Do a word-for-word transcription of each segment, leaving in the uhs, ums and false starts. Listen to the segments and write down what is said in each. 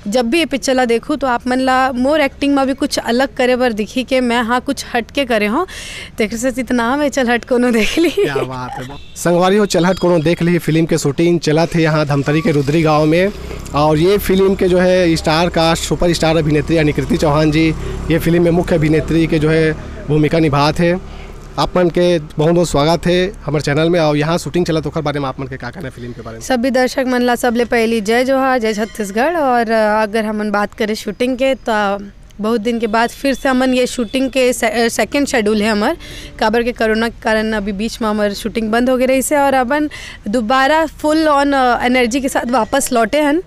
जब भी ये पिक्चर ला देखूँ तो आप मन ला मोर एक्टिंग में भी कुछ अलग करे बर दिखी के मैं हाँ कुछ हट के करे हों। तेखर सेती तो नाम है चल हट कोनो देख ली। क्या बात है। संगवारी हो, चल हट कोनो देख ली फिल्म के शूटिंग चलत हे यहाँ धमतरी के रुद्री गांव में। और ये फिल्म के जो है स्टार कास्ट, सुपर स्टार अभिनेत्री अनिकृति चौहान जी ये फिल्म में मुख्य अभिनेत्री के जो है भूमिका निभात हे। आप मन के बहुत बहुत स्वागत है हमारे चैनल में। और यहाँ शूटिंग चलत ओकर बारे में आप मन के का कहना है फिल्म के बारे में? सभी दर्शक मन ला सबले पहली जय जोहार, जय छत्तीसगढ़। और अ, अगर हमन बात करें शूटिंग के तो बहुत दिन के बाद फिर से हमन ये शूटिंग के से-, अ, सेकंड शेड्यूल है हमर, काबर के कोरोना के कारण अभी बीच में हमर शूटिंग बंद हो गई रही से और अपन दोबारा फुल ऑन एनर्जी के साथ वापस लौटे हन।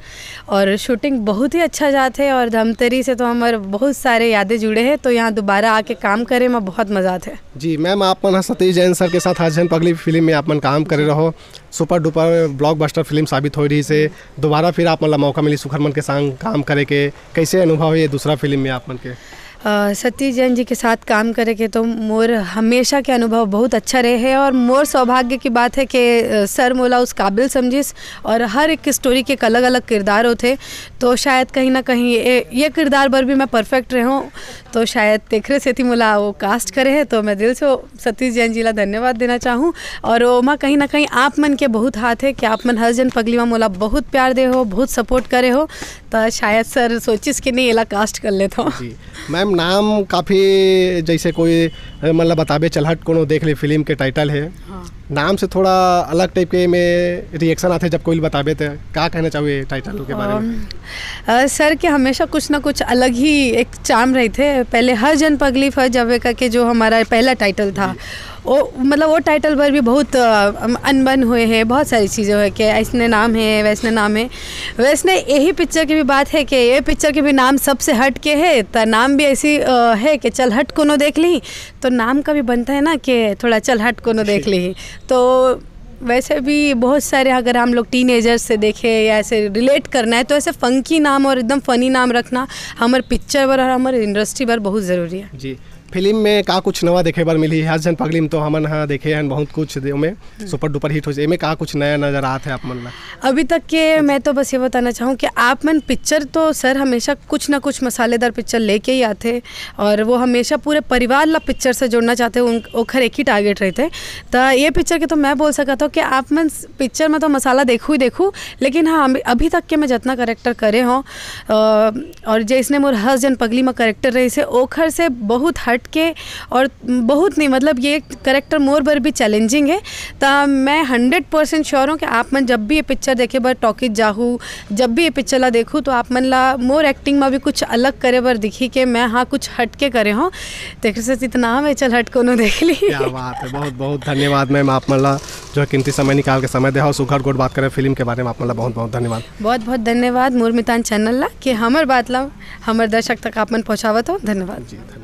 और शूटिंग बहुत ही अच्छा जात है और धमतरी से तो हमर बहुत सारे यादें जुड़े हैं, तो यहाँ दोबारा आके काम करे में बहुत मजा आते हैं। जी मैम, आप मन ह सतीश जैन सर के साथ हर झन पगली फिल्म में आप मन काम करे रहो, सुपर डुपर ब्लॉकबस्टर फिल्म साबित हो रही से, दोबारा फिर आप मन ला मौका मिली सुखर मन के संग काम करे के, कैसे अनुभव है ये दूसरा फिल्म में आप मन के? अ, सतीश जैन जी के साथ काम करे के तो मोर हमेशा के अनुभव बहुत अच्छा रहे है और मोर सौभाग्य की बात है कि अ, सर मोला उस काबिल समझिस और हर एक स्टोरी के एक अलग-अलग किरदार होथे, तो शायद कहीं ना कहीं ये, ये किरदार बर भी मैं परफेक्ट रहे हूँ, तो शायद तेखरे सेती मोला वो कास्ट करे है, तो मैं दिल से सतीश जैन जी ला धन्यवाद देना चाहूँ। और ओमा कहीं ना कहीं आप मन के बहुत हाथ है कि आप मन हर झन पगली में मोला बहुत प्यार दे हो, बहुत सपोर्ट करे हो, तो शायद सर सोचिस कि नहीं एला कास्ट कर लेता हूँ। जी मैम, नाम काफ़ी जैसे कोई अ, मतलब बताबे चल हट कोनो देख ले फिल्म के टाइटल है। हाँ। नाम से थोड़ा अलग टाइप के में रिएक्शन आते जब कोई बताबे तो का कहना चाहूँ टाइटल के बारे में? अम, अ, सर के हमेशा कुछ ना कुछ अलग ही एक चार्म रही थे। पहले हर जन पगली फर जावे करके जो हमारा पहला टाइटल था, वो मतलब वो टाइटल पर भी बहुत अ, अम, अनबन हुए हैं, बहुत सारी चीज़ें हुए कि ऐसने नाम है, वैसने नाम है। वैसने यही पिक्चर की भी बात है कि ये पिक्चर के भी नाम सबसे हट के है, तो नाम भी ऐसी अ, है कि चल हट कोनो देख ली, तो नाम का भी बनता है ना कि थोड़ा चल हट कोनो देख ली। तो वैसे भी बहुत सारे अगर हम लोग टीनेजर्स से देखें या ऐसे रिलेट करना है तो ऐसे फंकी नाम और एकदम फनी नाम रखना हमारे पिक्चर पर और हमारे इंडस्ट्री पर बहुत ज़रूरी है। जी, फिल्म में का कुछ नवा देखे बर मिली? हर जन पगली में तो हमन हा देखे हैं बहुत कुछ दे- में सुपर डुपर हिट हो जाए, में का कुछ नया नजर आत है आप मन ला? अभी तक के मैं तो बस ये बताना चाहूँ कि आप मन पिक्चर तो सर हमेशा कुछ ना कुछ मसालेदार पिक्चर लेके ही आते हैं और वो हमेशा पूरे परिवार ला पिक्चर से जोड़ना चाहते हैं, उन ओखर एक ही टारगेट रहते हैं। तो ये पिक्चर के तो मैं बोल सकता हूँ कि आप मन पिक्चर में तो मसाला देखू ही देखू, लेकिन हाँ अभी तक के मैं जितना करेक्टर करे हों अ, और जैसने मोर हर जन पगली में करेक्टर रही से ओखर से बहुत हट के और बहुत नहीं, मतलब ये करेक्टर मोर बर भी चैलेंजिंग है। तो मैं हंड्रेड परसेंट श्योर हूँ कि आप मन जब भी ये पिक्चर देखे बर टॉकीज जाहू, जब भी ये पिक्चर ला देखू तो आप मन ला मोर एक्टिंग में भी कुछ अलग करे बर दिखी के मैं हाँ कुछ हट के करे हों। तेखर सेती तो नाम है चल हट कोनो देख ली। क्या बात है, बहुत बहुत धन्यवाद मैम, आप मन ला जो है कीमती समय निकाल के समय दे हो सुघर गोठ बात करे फिल्म के बारे में, आप मन ला बहुत बहुत धन्यवाद। बहुत बहुत धन्यवाद मोर मितान चैनल ला कि हमर बात ला हमर दर्शक तक आप मन पहुँचावत हो। धन्यवाद। जी धन्यवाद।